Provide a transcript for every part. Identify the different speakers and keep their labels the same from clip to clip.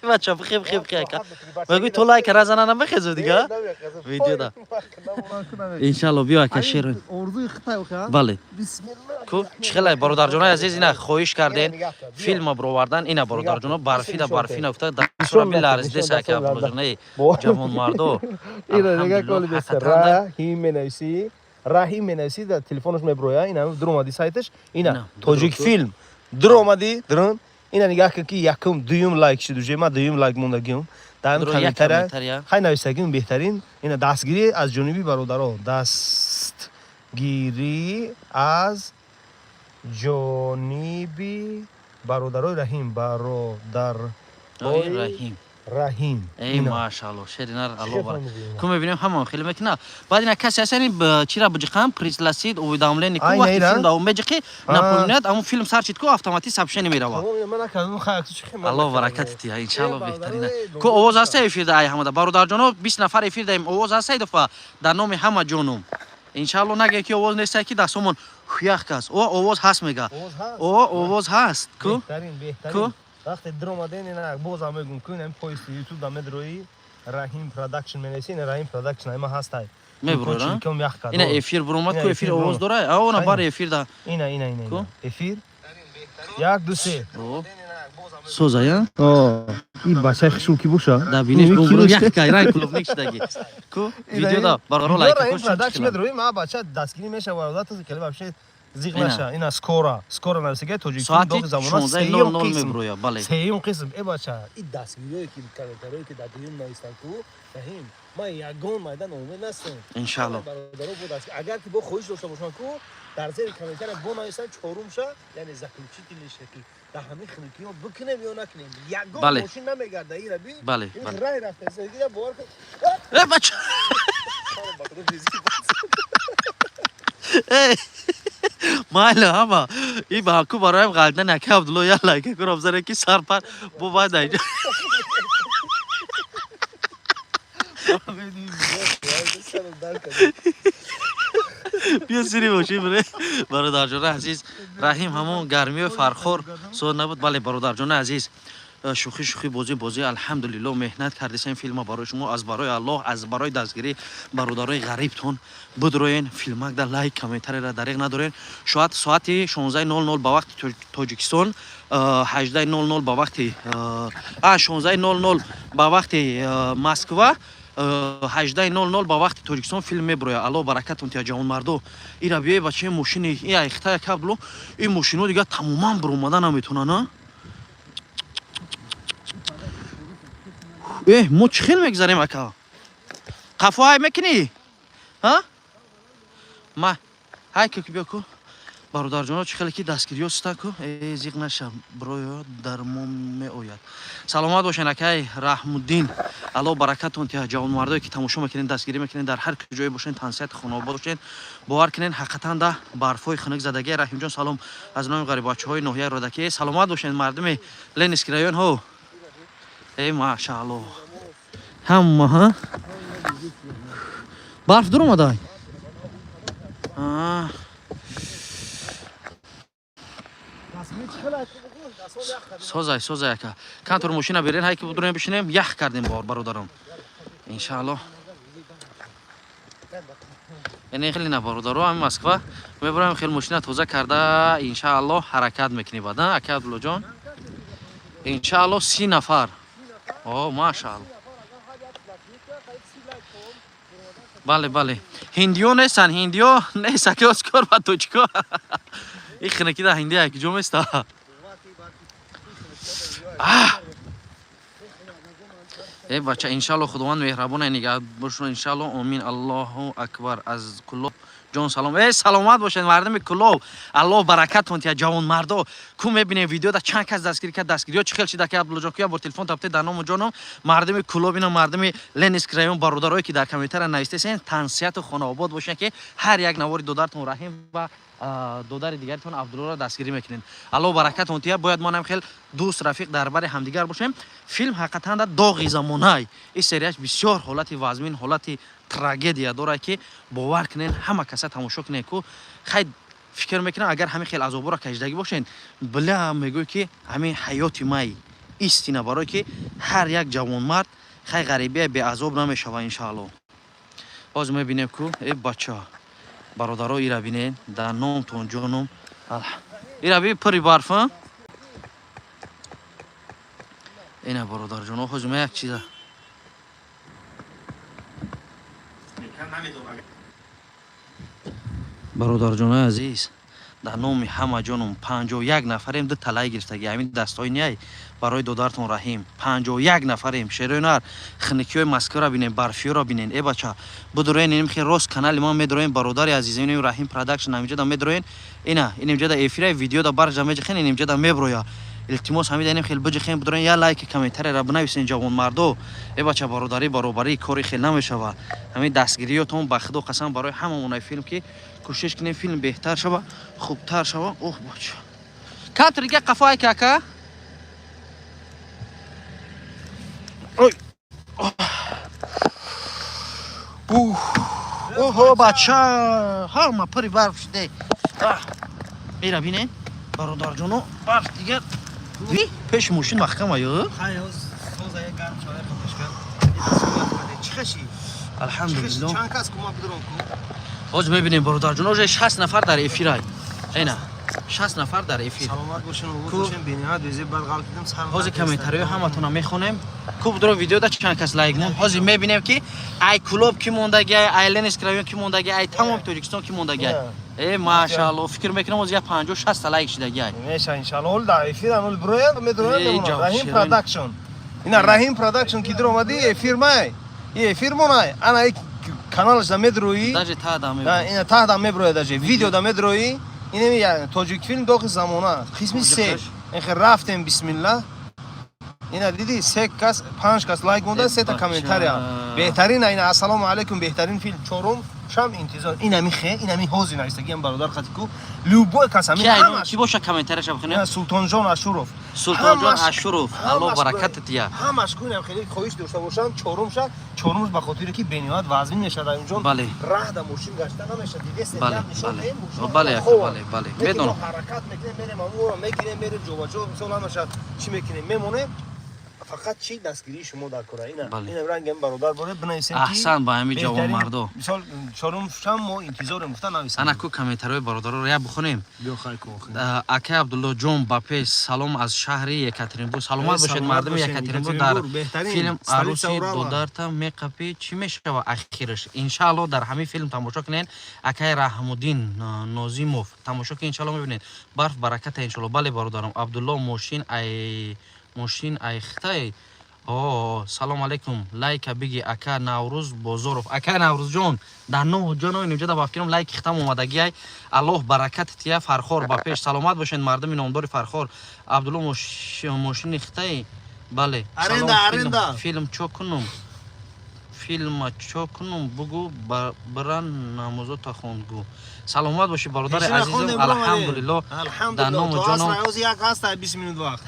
Speaker 1: Бача, бихе, бихе, бихе, ака. Мегӯй, то лайка разана, намехезу дига. Видеода. Иншалло, биё, ака, шер.
Speaker 2: Орзуи хитай охи.
Speaker 1: Бале.
Speaker 2: Бисмилла.
Speaker 1: Ку чӣ хелай, бародарҷонои азиз, ина хоҳиш карден филма бировардан, ина бародарҷоно, барфида барфина уфта дастура биларзидеса, ака Абдуллоҷонаи ҷавонмардо.
Speaker 2: Ина нига коли беста Раҳим менависӣ, Раҳим менависӣ, дар телефонаш меброя, ина дуромади сайташ, ина Тоҷик филм дуромади, дурун ина нигаҳ кун, ки якум, дуюм лайк шуд уже, ман дуюм лайк мондагиум дар комментария хай нависагиум. Беҳтарин, ина дастгирӣ аз ҷониби бародаро, дастгирӣ аз ҷониби бародарои Раҳим, бародарои
Speaker 1: Раҳим.
Speaker 2: Раҳим.
Speaker 1: Эй, машаалло, шеринар, алло бара ку, мебинем, ҳамон хеле мекуна. Баъд ина касе ҳаст, яъне чира биҷиқам, пригласить уведомление ку, вақти филм давом меҷиқи, напоминает, амон филм сар шид ку, автоматик сообщение мерава. Алло баракати тия, иншаалло, беҳтарина. Ку овоз ҳаста эфирда? Ай ҳамада бародарҷоно, 20 нафар эфир даем, овоз ҳаста дафа дар номи ҳама ҷонум. Иншаалло, нагӯе ки овоз нестай, ки дастомон ях кас. О, овоз ҳаст, мега. О, овоз ҳаст ку. Ку
Speaker 2: Вақте диромаден, ина бозам мегум ку, ин поисти Ютуб да медрои, Раҳим Продакшн менависи, ина Раҳим Продакшн айма ҳастай.
Speaker 1: Мебурора, ина эфир буромад ку, эфир овоз дора, а она бар эфир да.
Speaker 2: Ина, ина, ина эфир, як, ду, се.
Speaker 1: Созая.
Speaker 2: И бачаи хушрӯ ки боша.
Speaker 1: Да бинеш, бубуру, як кайрай клубник шудаги ку видео да бароро лайк.
Speaker 2: Ку Продакшн медрои, ма бача дастгирӣ мешава, бародар, хеле вообще зиқ наша. Ина скоро, скоро нависига тоҷикистон.
Speaker 1: Соати
Speaker 2: доғи замона.
Speaker 1: 16:00 мебуроя, бале.
Speaker 2: Сеюм қисм. Э бача, и дастгириое ки, комментариое ки дар дуюм навистан ку, Раҳим, ман ягон майдан омед настам.
Speaker 1: Иншалло.
Speaker 2: Бародаро, бо даст, агар ки бо хоҳиш дошта бошанд ку, дар зери комментария бо нависанд чорумша, яъне заключительный ша, ки дар ҳамин хунукиҳо бикунем ё накунем, ягон мошин намегарда ира би.
Speaker 1: Бале.
Speaker 2: Рай рафта, бовар кун.
Speaker 1: Э бача, э майли, ҳама и ба ку бароям ғалдан, ака Абдулло, я лайка кунам, заре ки сарпар бо баъд айҷа. Биё, сири боши бире, бародарҷони азиз. Раҳим ҳамон гармиё фархор соат набуд. Бале, бародарҷони азиз, шӯхӣ шӯхӣ, бозӣ бозӣ. Алҳамдулилло, меҳнат кардисем филма барои шумо, аз барои Аллоҳ, аз барои дастгирӣ бародарои ғарибтон. Бидроен филмак да лайк, комментарияра дареғ надорен. Шояд соати 16:00 ба вақти Тоҷикистон, 18:00 ба вақти 16:00 ба вақти Москва, 18:00 ба вақти Тоҷикистон филм меброяд. Алло баракатон тия, ҷавонмардо. Ира биёй, бачаи, мошини и айхтая кабло, ин мошино дига тамоман биромада наметонанд. Э, мо чӣ хел мегзарем, ака? Қафо ҳай мекунӣ? Ҳа, ма ҳай ку, биё ку, бародарҷоно, чӣ хеле ки дастгириё ста ку. Э, зиқ наша, бироё, дар мо меояд. Саломат бошен, акай Раҳмуддин, Алло баракатон тия. Ҷавонмардое ки тамошо мекунед, дастгирӣ мекунед, дар ҳар куҷое бошен, тансиҳати хонаобод бошен. Бовар кунед, ҳақиқатан да барфҳои хунук задагия. Раҳимҷон, салом аз номи ғариббачаҳои ноҳияи Рӯдакӣ. Саломат бошед, мардуми Ленинский район. Ҳо, эй, машаалло, ҳама ҳа барф дуромадай. Созай, созай, ака. Кантор мошина берен, ҳай ки будурем, бишинем. Ях кардем, бародарон, иншаалло. Яъне хеле на, бародаро, ҳами Москва мебарам, хел мошина тоза карда, иншаалло, ҳаракат мекунӣ баъд, ака Абдуллоҷон. Иншаалло, 30 нафар. О, машаалло. Бале, бале, ҳиндиё нестанд, ҳиндиё нест, ака Оскор, ба тоҷико и хинакида ҳиндия киҷо места. Э бача, иншалло, худованд меҳрабона нигаҳ бошад, иншалло, омин. Аллоҳу акбар. Аз Куллоб ҷон салом. Э, саломат бошед, мардуми Куллоб, Аллоҳ баракатон тия. Ҷавонмардо ку, мебинем видеода чанд кас дастгирӣ кард, дастгириҳо чӣ хел шида, ки Абдуллоҷон ку, як бор телефон тапте дар ному ҷоном мардуми Куллоб, ина мардуми Ленинск район, бародарое ки дар комментария навистесен, тансиҳату хонаобод бошед, ки ҳар як навори додартон Раҳим ва додари дигаритон Абдуллоро дастгирӣ мекунед. Аллоҳ баракатон тия. Бояд мо хел дӯст, рафиқ дар бари ҳамдигар бошем. Филм ҳақиқатан да доғи замонай. Ин серияш бисёр ҳолати вазмин, ҳолати трагедия дорад, ки бовар кунед, ҳама каса тамошо кунед ку. Хай, фикр мекунам, агар ҳамин хел азоборо кашидагӣ бошед, била мегӯй, ки ҳамин ҳаёти май. Истина, барое ки ҳар як ҷавонмард хай ғарибия беазоб намешава, иншаалло. Ҳозир мебинем ку. Э, бача, бародаро, ира бинен, дар номтон ҷоном, ира би, пури барф. Ина, бародарҷоно, ҳозир ма як чиза. Бародарҷонои азиз, дар номи ҳама ҷоном, 51 нафарем, ду талай гирифтаги ҳамин дастҳои ниай барои додартон Раҳим. 51 нафарем. Шерои нар, хиникиҳои Москваро бинем, барфиёро бинен. Э, бача, будуроен, иним хел рост канали ма медроен, бародари азиз, иним Раҳим Продакшн, ҳаминҷода медроен. Ина, инимҷода эфираи видеода баржа меҷихен, инимҷода меброя. Илтимос, ҳамида иним хел биҷихен, будуроен, я лайки, комментарияра бинависен, ҷавонмардо. Э, бача, бародарӣ, баробарӣ кори хел намешава. Ҳамин дастгириётон, ба худо қасам, барои ҳамамонаи филм, ки кӯшиш кунем, филм беҳтар шава, хубтар шава. Оҳ, бача, камтар дига қафо, ай кака. Ой, оҳо, бача, ҳама пури барф шуде. Ира бинен, бародарҷоно, барф дигар пеши мошин маҳкама ё. Алҳамдулилло. Ҳозир мебинем, бародарҷоно, уже 60 нафар дар эфирай. Ина, 60 нафар дар эфир.
Speaker 2: Саломат бошен, обод бошен. Бениҳоят безеб бад ғалтидам сар.
Speaker 1: Ҳозир комментариҳои ҳаматона мехонем. Ку будро, видеода чанд кас лайк мон. Ҳозир мебинем, ки ай Кулоб ки мондаги, ай Ленинск район ки мондаги, ай тамоми Тоҷикистон ки мондаги. Э, машаалло, фикр мекунам, ҳозир як 50 60 лайк шидаги.
Speaker 2: Меша, иншаалло, ҳол дар эфир ан броян, медроян. Раҳим Продакшн, ина Раҳим Продакшн ки дуромадӣ, эфир май, и эфир монай, ана каналаш да медроӣ.
Speaker 1: Даже таҳда.
Speaker 2: Ина, таҳда меброя, даже видео да медроӣ. Инеми Тоҷик филм доғи замона, қисми се. Инхе рафтем, бисмилла. Ина диди, се кас, панҷ кас лайк монда, сета комментария. Беҳтарин ина, ассалому алайкум, беҳтарин филм, чорум шам интизор. Инами хе, инами ҳозир навистагиам, бародар, хати ку любой кас ҳамин
Speaker 1: ҳамаш. Ки боша, комментарияша бихонем?
Speaker 2: Султонҷон Ашуров.
Speaker 1: Султонҷон Ашуров, Аллоҳ баракат тия.
Speaker 2: Ҳамаш ку инам хеле хоҳиш дошта бошанд, чорум ша, чорумш ба хотире ки бениҳоят вазмин мешавад инҷон. Раҳ да мошин гашта намешавад, дидесте.
Speaker 1: Бале, бале, бале, бале, медонам.
Speaker 2: Ҳаракат мекунем, мерем, амуро мегирем, мерем ҷобаҷо, мисол ҳамаша чӣ мекунем, мемонем. Фақат чӣ дастгирии шумо дар кора. Ина, ина рангам, бародар, боре бинависем
Speaker 1: ки аҳсан ба ҳамин ҷавонмардо.
Speaker 2: Мисол, чорум шам мо интизорем, гуфта нависем.
Speaker 1: Ана ку, комментариҳои бародароро як бихонем.
Speaker 2: Биё, хай ку.
Speaker 1: Акай Абдуллоҷон, ба пеш, салом аз шаҳри Екатеринбург. Саломат бошед, мардуми Екатеринбург. Дар филм арӯси додарта меқапӣ, чӣ мешава ахираш? Иншаалло, дар ҳамин филм тамошо кунед. Акай Раҳмуддин Нозимов, тамошо кунед, иншаалло мебинед. Барф бараката, иншаалло. Бале, бародарам Абдулло, мошин ай, мошин ай хитай. О, салом алейкум, лайка биги, ака Наврӯз Бозоров. Ака Наврӯзҷон, дар ноҳ ҷоно, инҷода ба фикрам лайки хитам омадагиай. Аллоҳ баракат тия. Фархор, ба пеш, саломат бошед, мардуми номдори Фархор. Абдулло, мошини хитай, бале.
Speaker 2: Аренда, аренда.
Speaker 1: Филм чо кунум, филма чо кунум, бугу биран намозота хонд гу. Саломат бошӣ, бародари азизам, алҳамдулилло,
Speaker 2: дар ному ҷоном. Як ҳаста 20 минут вақт.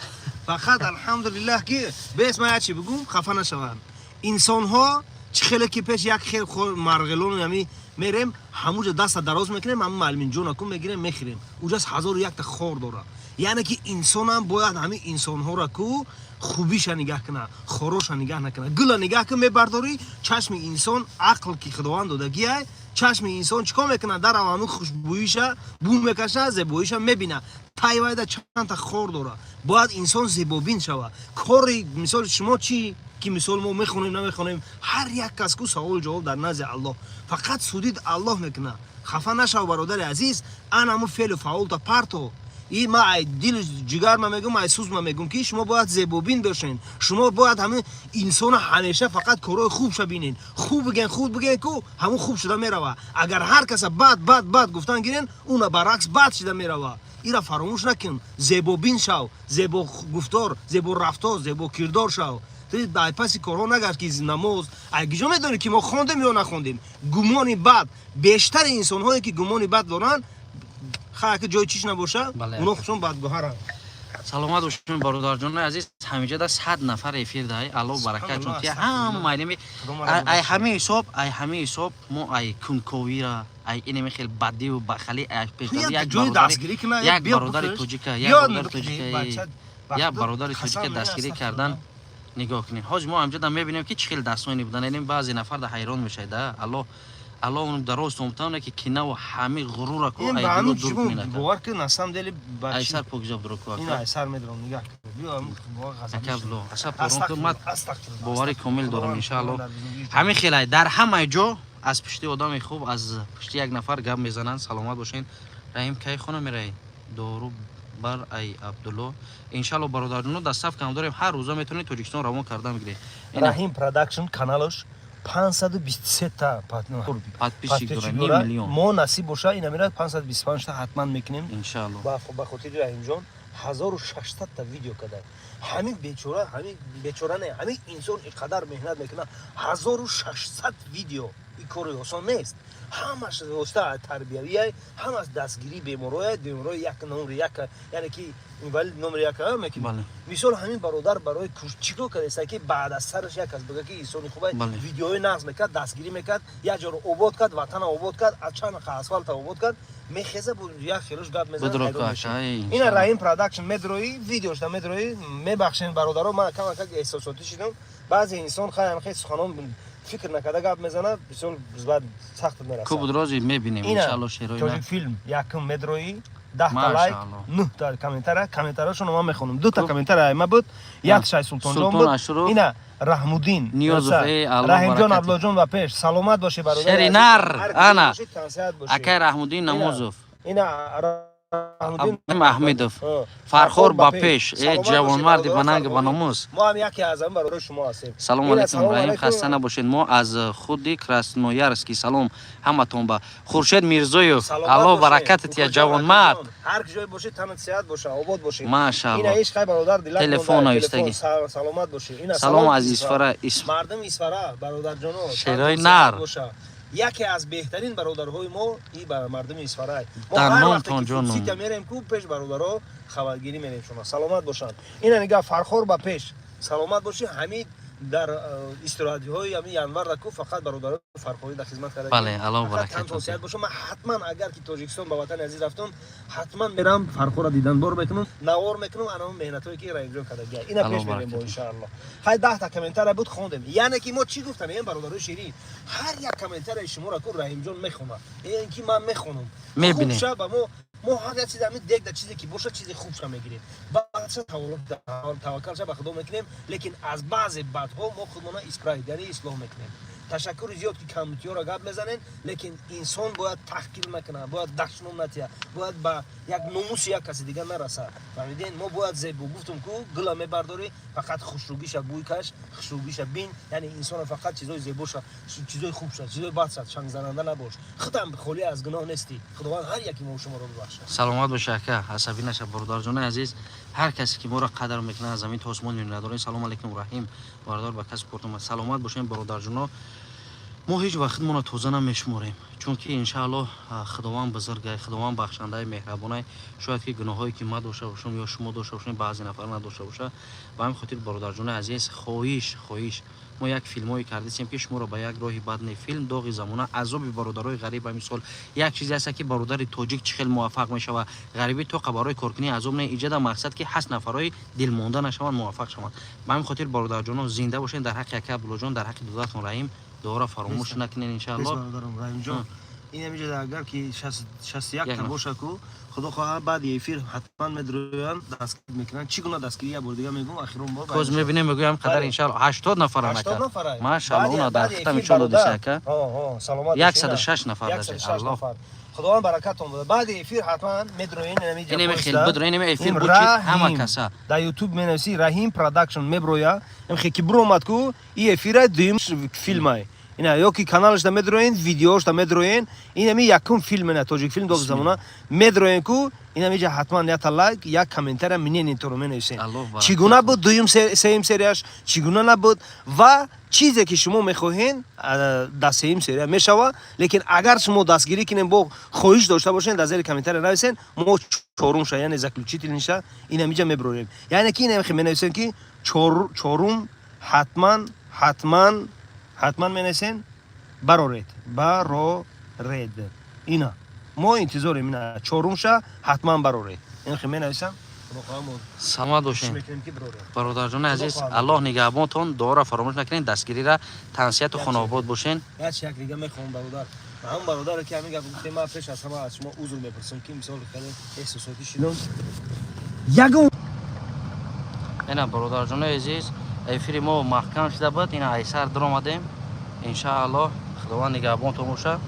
Speaker 2: Фақат алҳамдулиллаҳ, ки бес ман як чи бигӯм, хафа нашаванд инсонҳо. Чӣ хеле ки пеш як хел марғелон ами мерем, ҳамуҷа даста дароз мекунем, ҳама маълминҷона ку мегирем, мехӯрем, уҷас ҳазору якта хор дора. Яъне ки инсонам бояд ҳамин инсонҳоро ку хубиша нигаҳ куна, хороша нигаҳ накуна. Гула нигаҳ кун, мебардорӣ, чашми инсон, ақл ки Худованд додагиай, чашми инсон чӣ кор мекунад? Дар ҳамин хушбӯиша бӯ мекаша, зебоиша мебина, тайвайда чандта хор дора. Бояд инсон зебобин шава. Кори мисол шумо чӣ ки, мисол, мо мехонем, намехонем, ҳар як кас ку савол ҷавоб дар назди Аллоҳ, фақат судид Аллоҳ мекунад. Хафа нашав, бародари азиз, ан ҳамун феълу фаъолта парто. И ма ай дили ҷигар ма мегӯм, ай сӯз ма мегӯм, ки шумо бояд зебобин бошен. Шумо бояд ҳамин инсона ҳамеша фақат корҳои хубша бинен, хуб биген, хуб биген ку ҳамун хуб шуда мерава. Агар ҳар каса бад, бад, бад гуфтан гирен, уна баръакс бад шуда мерава. Ира фаромӯш накун, зебобин шав, зебо гуфтор, зебо рафтор, зебо кирдор шав. Ай паси корҳо нагард, ки намоз ай гиҷо медонӣ, ки мо хондем ё нахондем. Гумони бад, бештари инсонҳое ки гумони бад доранд, ха, ки ҷои чиш набоша, оно худшон бадгӯҳаранд.
Speaker 1: Саломат бошед, бародарҷонои азиз. Ҳамиҷада 100 нафар эфир дай. Аллоҳ баракат чун тия ҳама. Инами ай ҳамин ҳисоб, ай ҳамин ҳисоб мо ай кунковира, ай инами хел бадиву бахалӣ, ай пешдави як бародари, як бародари тоҷика, як бародари тоҷика. Як бародари тоҷика дастгирӣ кардан. Нигоҳ кунед, ҳози мо ҳамҷода мебинем, ки чӣ хел дастмони будан. Ин баъзе нафар да ҳайрон мешавад, да. Аллоҳ, Аллоҳ он дароз томтавне, ки кинаву ҳами ғурура ку
Speaker 2: Ин ба
Speaker 1: ай
Speaker 2: ҳамин
Speaker 1: дило дур
Speaker 2: чӣ
Speaker 1: кунед, ака.
Speaker 2: Бовар кун, на самом деле ба
Speaker 1: Ай сар покиза буро ку,
Speaker 2: ин
Speaker 1: ака.
Speaker 2: Ай сар медорам, нигоҳ кун. Биё, бовар ғазаб
Speaker 1: Ака
Speaker 2: шудам.
Speaker 1: Абдулло, асаб ором кун, ман
Speaker 2: Астағфируллоҳ,
Speaker 1: боварӣ
Speaker 2: астағфируллоҳ.
Speaker 1: комил дорам,
Speaker 2: Худованд,
Speaker 1: иншааллоҳ.
Speaker 2: Худованд дар бузургии
Speaker 1: Ҳамин хелай дар ҳамаи ҷо аз пушти одами хуб, аз пушти як нафар гап мезананд. Саломат бошед. Раҳим, кай хона меравӣ? Дору бар ай Абдулло. Иншалло, бародарҷоно, доставка м дорем, ҳар рӯза метавонед Тоҷикистон равон карда мегиред. Ина.
Speaker 2: Раҳим Продакшн каналаш 523 та
Speaker 1: Подписчик дорад, ним миллион.
Speaker 2: Мо насиб боша, ина мера 525 та ҳатман мекунем.
Speaker 1: Иншалло.
Speaker 2: Ба хотири Раҳимҷон 1600 та видео кардам. Ҳамин бечора, ҳамин бечора не, ҳамин инсон иқадар меҳнат мекунад, 1600 видео, ин кори осон нест. Ҳамаш восита тарбиявия, ҳамаш дастгирии бемороя, беморои як номри як, яъне ки инвалид номри як мекунад. Мисол, ҳамин бародар барои чӣ кор кардааст, ки баъд аз сараш як кас бигӯяд, ки инсони хубе? Видеои нағз мекард, дастгирӣ мекард, як ҷоро обод кард, ватана обод кард, аз чанд асфалта обод кард, мехеза, бо як хелош гап мезанад,
Speaker 1: Бидро
Speaker 2: ҳайрон
Speaker 1: ку,
Speaker 2: мешавӣ.
Speaker 1: ака, ай,
Speaker 2: Ина.
Speaker 1: иншалло.
Speaker 2: Раҳим Продакшн медроӣ, видеошда медроӣ. Мебахшен, бародаро, ман камакак эҳсосотӣ шидам. Баъзе инсон хайам хе суханон фикр накарда гап мезанад, бисёр баъд сахт мерасад.
Speaker 1: Ку будрози мебинем,
Speaker 2: Ина,
Speaker 1: иншалло, шерои.
Speaker 2: Тоҷик филм якум медроӣ, 10 та лайк,
Speaker 1: Машаалло.
Speaker 2: 9 та комментара. Комментарашонро ман мехонам. Дута
Speaker 1: Хуб.
Speaker 2: комментара айма буд, як шай Султонҷон
Speaker 1: Султон
Speaker 2: буд.
Speaker 1: Ашуров.
Speaker 2: Ина Раҳмуддин
Speaker 1: Ниёзов,
Speaker 2: Роса.
Speaker 1: эй, Аллоҳ
Speaker 2: Раҳимҷон,
Speaker 1: баракат.
Speaker 2: Абдуллоҷон ва пеш саломат бошӣ, бародар.
Speaker 1: Шери
Speaker 2: Азиз.
Speaker 1: нар,
Speaker 2: Ҳар куҷо
Speaker 1: ана.
Speaker 2: бошӣ, тансиҳат бошӣ.
Speaker 1: Акай Раҳмуддин Намозов.
Speaker 2: Ина Раҳмуддин
Speaker 1: Абдулҳаким Аҳмедов.
Speaker 2: Ҳо.
Speaker 1: Фархор ба пеш, э,
Speaker 2: Саломат бошӣ,
Speaker 1: ҷавонмарди
Speaker 2: бародарон,
Speaker 1: ба нанг, ба
Speaker 2: Фархорӣ.
Speaker 1: номус.
Speaker 2: Мо ҳам яке аз ҳамин бародари шумо ҳастем.
Speaker 1: Салому
Speaker 2: Ина,
Speaker 1: алейкум,
Speaker 2: салому
Speaker 1: Раҳим,
Speaker 2: алейкум.
Speaker 1: хаста набошед. Мо аз худи Красноярский. Салом ҳаматон ба Хуршед Мирзоев.
Speaker 2: Саломат
Speaker 1: Аллоҳ
Speaker 2: бошед.
Speaker 1: баракатат я
Speaker 2: Укоҷон,
Speaker 1: ҷавонмард.
Speaker 2: акаҷон, ҳар куҷое бошӣ, танат сиҳат боша, обод бошӣ.
Speaker 1: Машаалло.
Speaker 2: Ина ҳеҷ хай, бародар, дилак
Speaker 1: Телефон
Speaker 2: монда,
Speaker 1: навиштагӣ.
Speaker 2: телефон, саломат бошӣ. Ина
Speaker 1: Салом аз Исфара.
Speaker 2: Мардуми Исфара, бародарҷоно,
Speaker 1: Шерои
Speaker 2: танатон
Speaker 1: нар.
Speaker 2: сиҳат боша. Яке аз беҳтарин бародарҳои мо и ба мардуми Исфара. Мо
Speaker 1: Дар
Speaker 2: ҳар
Speaker 1: ном
Speaker 2: вақте ки
Speaker 1: тон ҷон.
Speaker 2: Фудситя мерем ку, пеш бародаро хабаргирӣ мерем шумо. Саломат бошанд. Ина нигаҳ, Фархор ба пеш. Саломат бошӣ. Ҳамин дар истироҳатиҳои ҳамин январ ку фақат бародарои фархорӣ дар хизмат карда.
Speaker 1: Бале, Аллоҳ
Speaker 2: Фақат
Speaker 1: баракат
Speaker 2: танатон
Speaker 1: диҳад.
Speaker 2: сиҳат боша. Ман ҳатман, агар ки Тоҷикистон ба ватани азиз рафтам, ҳатман мерам, Фархора диданбор мекунам, навор мекунам, анам меҳнатҳое ки Раҳимҷон карда. Ина
Speaker 1: Аллоҳ
Speaker 2: пеш мерем бо
Speaker 1: баракат.
Speaker 2: иншааллоҳ. Хай, 10 та комментария буд, хондем. Яъне ки мо чӣ гуфтам, ин бародарои ширин, ҳар як комментарияи шуморо ку Раҳимҷон мехонад, ин ки ман мехонам.
Speaker 1: Мебинем.
Speaker 2: Хуб ша ба мо ҳар як чиз, ҳамин дегда чизе ки боша, чизи хуб ша мегирем, баъдша таваккалша ба Худо мекунем, лекин аз баъзе бадҳо мо худмона исправить, яъне ислоҳ мекунем. Ташаккури зиёд, ки камбутиёро гап мезанем, лекин инсон бояд таҳқир накунад, бояд дашном натиҳад, бояд ба як номуси як каси дигар нарасад. Фаҳмиден? Мо бояд зебо, гуфтум ку, гула мебардорӣ, фақат хушрӯгиша бӯй каш, хушрӯгиша бин, яъне инсона фақат чизои зебоша, чизои хубша, чизои бадша чангзананда набош. Худам холӣ аз гуноҳ нестӣ. Худованд ҳар яки мо шуморо бибахшад.
Speaker 1: Саломат боша, ака, асабӣ наша. Бародарҷони азиз, ҳар касе ки моро қадр мекунад, аз замин то осмон миннатдорем. Салом алейкум, Раҳим бародар, ба касб кортон саломат бошем. Бародарҷоно, мо ҳеҷ вақт моро тоза намешуморем, чунки иншааллоҳ, Худованд бузургай, Худованд бахшандаи меҳрабонай. Шояд ки гуноҳҳое ки ман дошта бошам ё шумо дошта бошем, баъзе нафар надошта боша. Ба ҳамин хотир, бародарҷони азиз, хоҳиш, мо як филмҳое кардисем, ки шуморо ба як роҳи бад не. Филм «Доғи замона», азоби бародарои ғариб. Ба мисол, як чизе аст, ки бародари тоҷик чӣ хел муваффақ мешавад. Ғарибӣ тоқа барои коркунии азоб не, иҷада мақсад, ки ҳаст нафарҳои дилмонда нашаванд, муваффақ шаванд. Ба ҳамин хотир, бародарҷоно, зинда бошед. Дар ҳаққи ака Абдуллоҷон, дар ҳаққи додатон Раҳим дуоро фаромӯш накунед, иншааллоҳ.
Speaker 2: Бародарам Раҳимҷон, ин ҳамиҷа агар ки 61
Speaker 1: Як
Speaker 2: та
Speaker 1: нафар.
Speaker 2: боша ку, Худо хоҳад, баъди эфир ҳатман медроянд, дастгирӣ мекунанд. Чӣ гуна дастгирӣ, як бор дига мегӯм, ахирон бор.
Speaker 1: Коз мебинем, мегӯям қадар, иншаалло, 80 нафар.
Speaker 2: 80 нафар.
Speaker 1: Машаалло, уна дар хитам нишон додиси, ака.
Speaker 2: Саломат.
Speaker 1: 106 нафар даже.
Speaker 2: 106
Speaker 1: Аллоҳ.
Speaker 2: нафар. Худованд баракатон буда. Баъди эфир ҳатман медроен ҳамиҷа.
Speaker 1: Инеми хел
Speaker 2: поиста.
Speaker 1: бидро, инеми эфир
Speaker 2: Ин
Speaker 1: бучид ҳама
Speaker 2: Раҳим.
Speaker 1: каса.
Speaker 2: Дар Ютуб менависӣ «Раҳим Продакшн», меброя. Хе ки биромад ку, и эфира дуюм филмай. Ина ё ки каналашда медроен, видеошда медроен, ин ами якум филм, ина тоҷик филм «Доғи замона» медроен ку, ин амиҷа ҳатман якта лайк, як комментария, мнение торо менависен.
Speaker 1: Аллоҳ баракат.
Speaker 2: Чӣ гуна буд дуюм, сеюм серияш, чӣ гуна набуд ва чизе ки шумо мехоҳен, дар сеюм серия мешава. Лекин агар шумо дастгирӣ кунем, бо хоҳиш дошта бошен, дар зери комментария нависен, мо чорумша, яъне заключительный ша, ин амиҷа меброрем. Яъне ки ин менависем, ки чорум ҳатман, ҳатман, ҳатман менависен, бароред, бароред. Ина мо интизорем, ина чорумша ҳатман бароред. Ин хе менависам. Худо хоҳад, мо
Speaker 1: Саломат
Speaker 2: кӯшиш
Speaker 1: бошед.
Speaker 2: мекунем, ки бирорем.
Speaker 1: Бародарҷони азиз,
Speaker 2: Худо хоҳад.
Speaker 1: Аллоҳ нигаҳбонтон. Дуоро фаромӯш накунед, дастгирира, тансиҳату хонобод бошен.
Speaker 2: Як як дига мехоҳам, бародар, ҳам бародаре, ки ҳамин гап гуфтем, ман пеш аз ҳама аз шумо узр мепурсам, ки мисол хеле эҳсосотӣ шидам, ягон
Speaker 1: Ина, бародарҷони азиз, эфири мо маҳкам шуда буд. Ина, айсар даромадем. Иншааллоҳ, Худованд нигаҳбонтон боша.